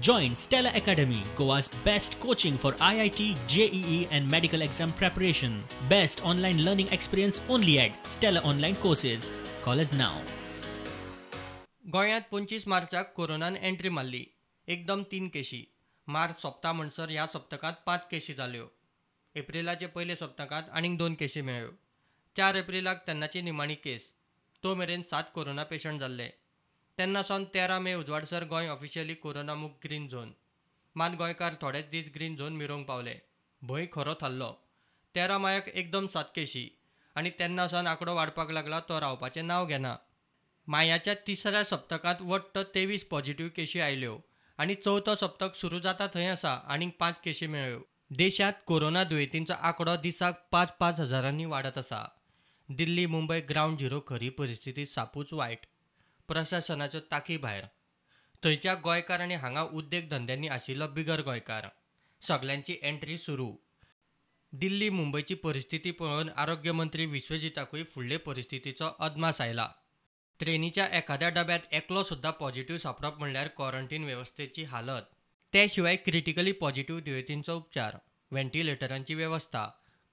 Join Stella Academy, Goa's best coaching for IIT, JEE and medical exam preparation. Best online learning experience only at Stella Online Courses. Call us now. गोंयांत 25 मार्चाक कोरोनान entry मारली. एकदम 3 केशी. मार्च सोंपता म्हणसर ह्या सप्तकांत 5 केशी जाल्यो. एप्रिलाचे पयले सप्तकांत आनीक 2 केशी मेळ्ळ्यो. 4 एप्रिलाक तेन्नाची निमाणी केस. तो मेरेन 7 कोरोना पेशंट जाल्ले. तेन्ना सावन 13 मे उजवाडसर गोंय ऑफिशियली कोरोना मुक्त ग्रीन झोन. मात गोंयकार थोडेच दीस ग्रीन झोन मिरोवंक पावले. भंय खरो थारलो. 13 मायाक एकदम 7 केशी आनी तेन्ना सावन आंकडो वाडपाक लागला तो रावपाचें नांव घेना. मायाच्या तिसऱ्या सप्तकांत वट्ट 23 पॉझिटिव्ह केशी आयल्यो आनी चवथो सप्तक सुरू जाता थंय आसा आनीक 5 केशी मेळ्ळ्यो. देशांत कोरोना दुयेंतींचो आंकडो दिसाक 5-5 हजारांनी वाडत आसा. दिल्ली मुंबय ग्रावंड झिरो खरी परिस्थिती सापूच वायट. प्रशासनाच्यो ताकी भायर. थंयच्या गोंयकार आनी हांगा उद्देग धंद्यांनी आशिल्लो बिगर गोंयकार सगल्यांची एंट्री सुरू. दिल्ली मुंबयची परिस्थिती पळोवन आरोग्य मंत्री विश्वजिताकूय फुडले परिस्थितीचो अदमास आयला. ट्रेनीच्या एखाद्या डब्यांत एकलो सुद्दां पॉझिटिव्ह सांपडप म्हणल्यार क्वॉरंटीन वेवस्थेची हालत. ते शिवाय क्रिटिकली पॉझिटिव्ह दुयेंतींचो उपचार, व्हेंटिलेटरांची वेवस्था,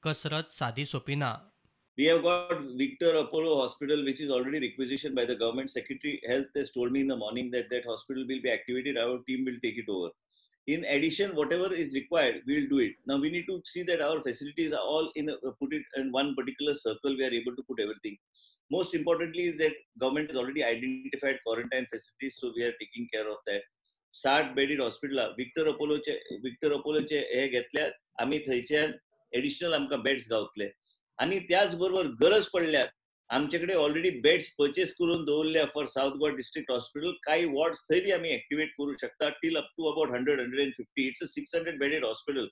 कसरत सादी सोपी ना. We have got Victor Apollo Hospital, which is already requisitioned by the government. Secretary Health has told me in the morning that that hospital will be activated. Our team will take it over. In addition, whatever is required, we will do it. Now we need to see that our facilities are all in a, put it in one particular circle. We are able to put everything. Most importantly is that government has already identified quarantine facilities, so we are taking care of that. 60 bedded hospital, Victor Apollo che हे घेतल्यार आमी थंयच्यान additional आमकां beds गावतले. आनी त्याच बरोबर गरज पडल्यार आमचे कडेन ऑलरेडी बेड्स परचेस करून दवरल्या for South Goa district hospital. काही वॉर्ड्स थंय बी आमी एक्टिवेट करू शकता till up to about 100-150. It's a 600 bedded hospital.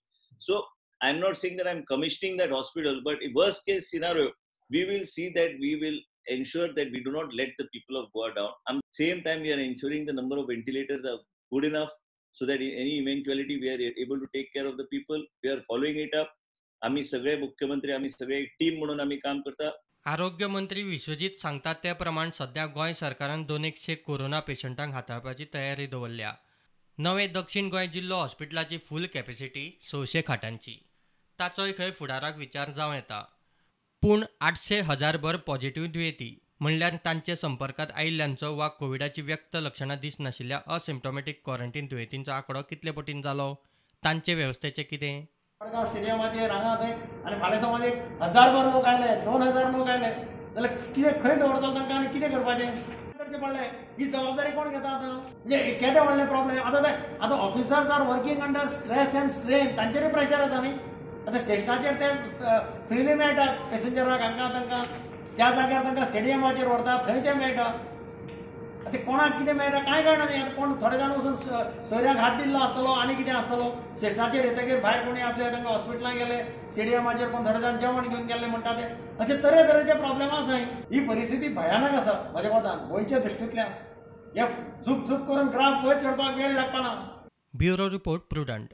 So I am not saying that I am commissioning that hospital, but worst case scenario we will see that we will ensure that we do not let the people of Goa down. At the same time, we are ensuring the number of ventilators are good enough so that in any eventuality we are able to take care of the people. We are following it up. आम्ही सगळे मुख्यमंत्री, आम्ही सगळे team म्हणून आम्ही काम करता. आरोग्य मंत्री विश्वजीत सांगतात ते प्रमाण सध्या गोंय सरकारान 200 कोरोना पेशंटांक हाताळपाची तयारी दवरल्या. नवे दक्षिण गोंय जिल्लो हॉस्पिटलाची फूल कॅपॅसिटी 600 खाटांची. ताचोय खंय फुडाराक विचार जावं येता. पूण 800 हजारभर पॉझिटिव्ह दुयेंती म्हणल्यार तांचे संपर्कांत आयिल्ल्यांचो वा कोविडाची व्यक्त लक्षणां दिसनाशिल्ल्या असिम्टोमॅटीक क्वॉरंटीन दुयेंतींचो आंकडो कितले पटीन जालो, तांचे वेवस्थेचें कितें? मडगांव स्टेडियमाचेर हांगा थंय आनी फाल्यां समज 1000 लोक आयले, 2000 लोक आयले जाल्यार कितें खंय दवरतलो तांकां आनी कितें करपाचें करचें पडलें? ही जबाबदारी कोण घेता आतां? म्हणजे केदें व्हडलें प्रॉब्लेम आतां. ते आतां officers are working under stress and strain, तांचेरूय प्रेशर येता न्ही. आतां स्टेशनाचेर ते फ्रिली मेळटात पॅसेंजराक, हांकां तांकां त्या जाग्यार तांकां स्टेडियमाचेर व्हरतात, थंय ते मेळटा. आतां कोणाक कितें मेळटा कांय कळना न्ही. आतां कोण थोडे जाण वचून सोयऱ्यांक हात दिल्लो आसतलो आनी कितें आसतलो. स्टेशनाचेर येतकीर भायर कोणी आसले तांकां हॉस्पिटलांत गेले, स्टेडियमाचेर कोण थोडे जाण जेवण घेवन गेल्ले म्हणटा ते. अशे तरेतरेचे प्रॉब्लेम आसा. ही परिस्थिती भयानक आसा म्हज्या मतान गोंयच्या दृश्टींतल्यान. हे झूप झूप करून ग्राफ वयर चडपाक वेळ लागपाना. Bureau report, Prudent.